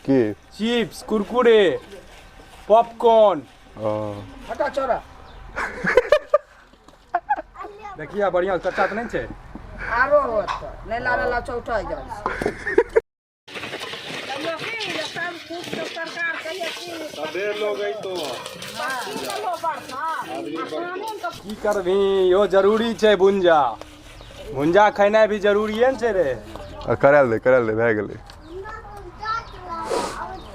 की? Chips, Kurkure, popcorn. ओ। हटा छोड़ा। देखिए बढ़िया कच्चा तऽ नहि छै। आरो होत नहि लारे ला चौटा जाइ। सबे लोग तो की करबही, इहो जरूरी छै। भुंजा भुंजा खेनाइ भी जरूरिये ने छै रे। आ करायल दे, करायल दे, भए गेलै।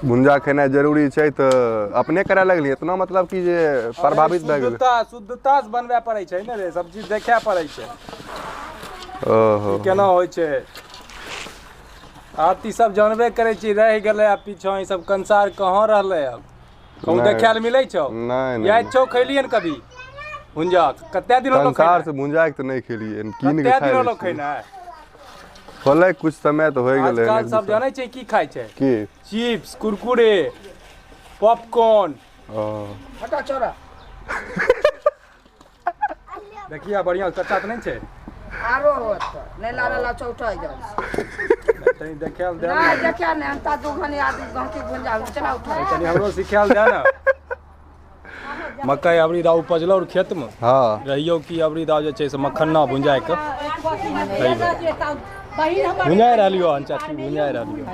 भुंजा खेनाइ जरूरी छै तऽ अपने करय लगलियै इतना, मतलब कि जे प्रभावित भए गेलै। शुद्धता, शुद्धता से बनबै पड़ै छै ने रे, सब चीज देखै पड़ै छै। ओहो। केना होइ छै, आब तऽ ई सब जानबे करै छी, रहि गेलै आब पीछाँ। ई सब कंसार कहाँ रहलै आब? कहूँ नहि। देखै लए मिलै छौ? नहि नहि। याद छौ, खेलियै ने कभी भुंजा? कते दिन होलो? कंसार से भुंजा के तऽ नहि खेलियै, कीन के कते खाइ दिन होलो लै छियै। खेनाइ? होलै कुछ समय तऽ होइ गेलै। आजकल सब जानै छै की खाइ छै? की? Chips, Kurkure, popcorn. ओ। हटा छोड़ा। देखिए बढ़िया कच्चा तऽ नहि छै। आरो होत नहि लारे ला चौटा जाइ। तनी देखै लए दे नहि ने। देखिया नहि हम दू घनी आदमी गहकी भुंजा चला उठा। तनी हमरो सिखायल दे ने। मकई अबरी दा उपजलो और खेत में। हँ। रहियो कि अबरी दा जे छै से मखन्ना भुंजाय के भुंजाय रहलियो हन चाची, भुंजाय रहलियो।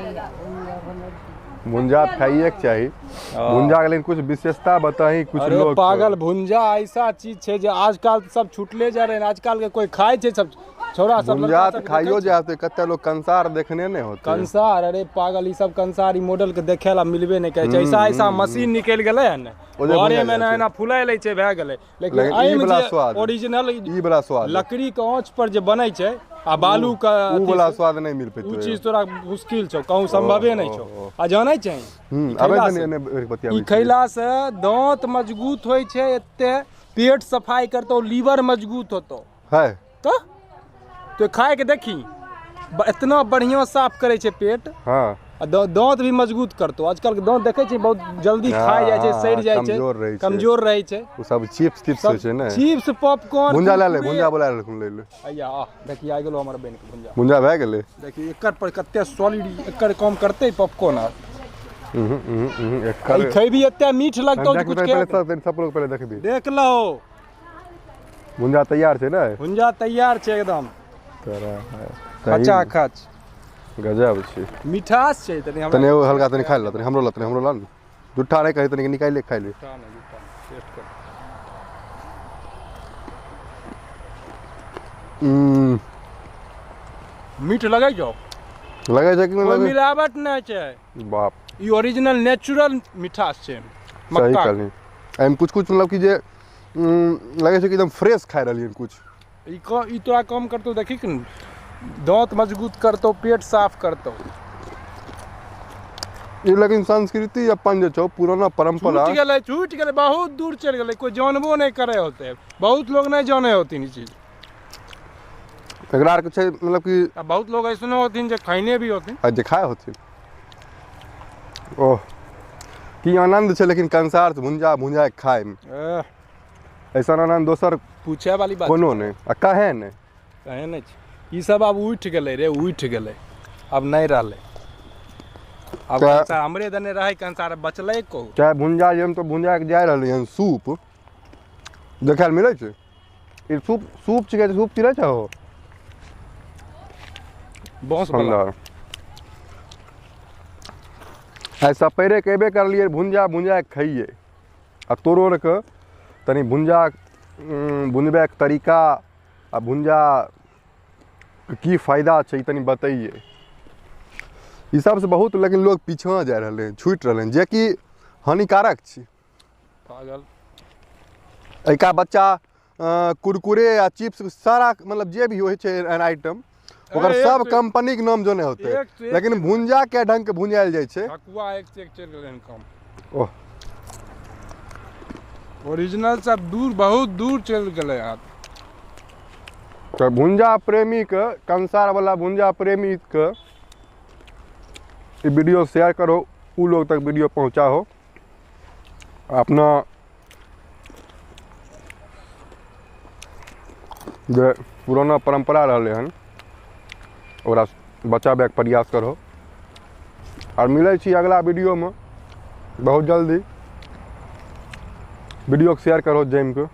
भुंजा तऽ खाइए के चाही। भुंजा के लेकिन कुछ विशेषता बताही कुछ अरे लोग के। पागल, भुंजा ऐसा चीज छै जे आजकल सब छूटले जा रहे हैं। आजकल के कोई खाय छै? सब छोरा सब भुंजा लड़का तऽ सब खाइयो देखै छै। जायत, कते लोग कंसार देखने नहि होते। कंसार? अरे पागल, ई सब कंसार ई मॉडल के देखे ला मिलबे नहि करै छै। ऐसा ऐसा मशीन निकलि गेलै हन। ओ जे घरे भुंजा मे जाइ ने छै। एना फुलाय लै छै, भए गेलै। लेकिन लेकिन ई एहिमे वला जे स्वाद, ओरिजिनल ई वला स्वाद, लकड़ी के आँच पर जे बनै छै आ बालू के ऊ अथी वला से, स्वाद नहि मिल ऊ पेतै। चीज तोरा मुश्किल छौ, कहूँ संभवे नहि छौ। ओ, ओ। आ जानै छै, हूँ ई आबै खैला तनी से- एने बतियाबै ई छी। खैला से दांत मजबूत होइ छै, एते पेट सफाई करतौ, लीवर मजबूत होतौ। है। तो खाय के देखी, इतना बढ़िया साफ करै छै पेट। हँ। आ दांत भी मजबूत करतौ। आजकल के दांत देखै छी, बहुत जल्दी खाय जाइ छै, सड़ि जाइ छै। कमजोर रहै छै। कमजोर रहै छै। ओ सब चिप्स तिप्स होइ छै ने। Chips, popcorn. भुंजा लए ले, भुंजा बोला लेलखुन, ले ले। अइया आ देखी, आ गेलो हमर बहिन के भुंजा। भुंजा भए गेलै। देखी एकर पर कते सॉलिड, एकर काम करतै पॉपकॉर्न आर। उहुं, उहुं, उहुं, ई एकर खैबी एते मीठ लगतौ जे देख कुछ पहिले के सब सब लोग पहिले देखबी। देख लहो। भुंजा तैयार छै ने? भुंजा तैयार छै एकदम। तोरा खचा खच। गजब छै। मिठास छै तनी हमरा। तनी एगो हल्का तनी खाइ ले, तनी हमरो ला, तनी हमरो ला ने। जुट्ठा नहि कही, तनी निकालि ले, खाइ ले। जुट्ठा नहि, जुट्ठा नहि। टेस्ट कर। मीठ लगै छौ? लगै छै कि नहि कोई लगै? मिलावट नहि छै। बाप। ई ओरिजिनल नेचुरल मिठास छै सही मक्का। कहली। एहिमे कुछ कुछ मतलब कि जे लगै छै कि एकदम फ्रेश खाइ रहलियै कुछ। ई तोरा काम करतौ, देखी कि दांत मजबूत करतौ, पेट साफ करतौ। ई लेकिन संस्कृति अपन जे छौ पुराना परंपरा छूटि गेलै, छूटि गेलै, बहुत दूर चलि गेलै, कोई जानबो नहि करे होते, बहुत लोग नहि जाने होथिन ई चीज। एकरा आरके छै मतलब कि आ बहुत लोग ऐसनो होथिन जे खैने भी होथिन। आ जे खाइ होथिन। ओह की आनंद छै लेकिन कंसार से भुंजा भुंजा के खायमे। एह, ऐसन आनंद दोसर पूछे वाली बात कोनो नहि आ कहे नहि। कहे नहि छै। ई सब आब उठि गेलै रे, उठि गेलै, आब नहि रहलै आब। कंसार हमरे दने रहै, कंसार बचलै कहू? चाहे भुंजा जे हम तऽ भुंजा के जाय रहलै हन, सूप देखै लए मिलै छै। ई सूप, सूप छिकै, सूप चिरै छै हो। बाँस वाला। सुन्दर। आइ सपेरे के अयबे करलियै भुंजा भुंजा के खइयै आ तोरो आरके तनी भुंजा भुजबैके तरीका आ भुंजा के की फायदा छै ई तनी बतैयै। ई सबसँ बहुत लेकिन लोग पीछाँ जा रहलै हन, छुटि रहलै हन, जेकि हानिकारक छै। पागल। एहिका बच्चा कुरकुरे आ चिप्स सारा मतलब जे भी होइ छै एहन आइटम ओकर अरे, सब एक से- कंपनी के नाम जोने होते, एक से एक लेकिन भुंजा के ढंग के भुंजायल जाइ छै। ठकुआ एक से एक चलि गेलै हन काम। ओह। ओरिजिनल सब दूर, बहुत दूर चलि गेलै आब। तऽ भुंजा प्रेमी के, कंसार वाला भुंजा प्रेमी के ई वीडियो शेयर करो, उ लोग तक वीडियो पहुंचाओ। अपना जे पुराना परंपरा रहलै हन ओकरा बचाबैके प्रयास करो। आओर मिलै छी अगिला वीडियोमे बहुत जल्दी। वीडियोके शेयर करो जमिके।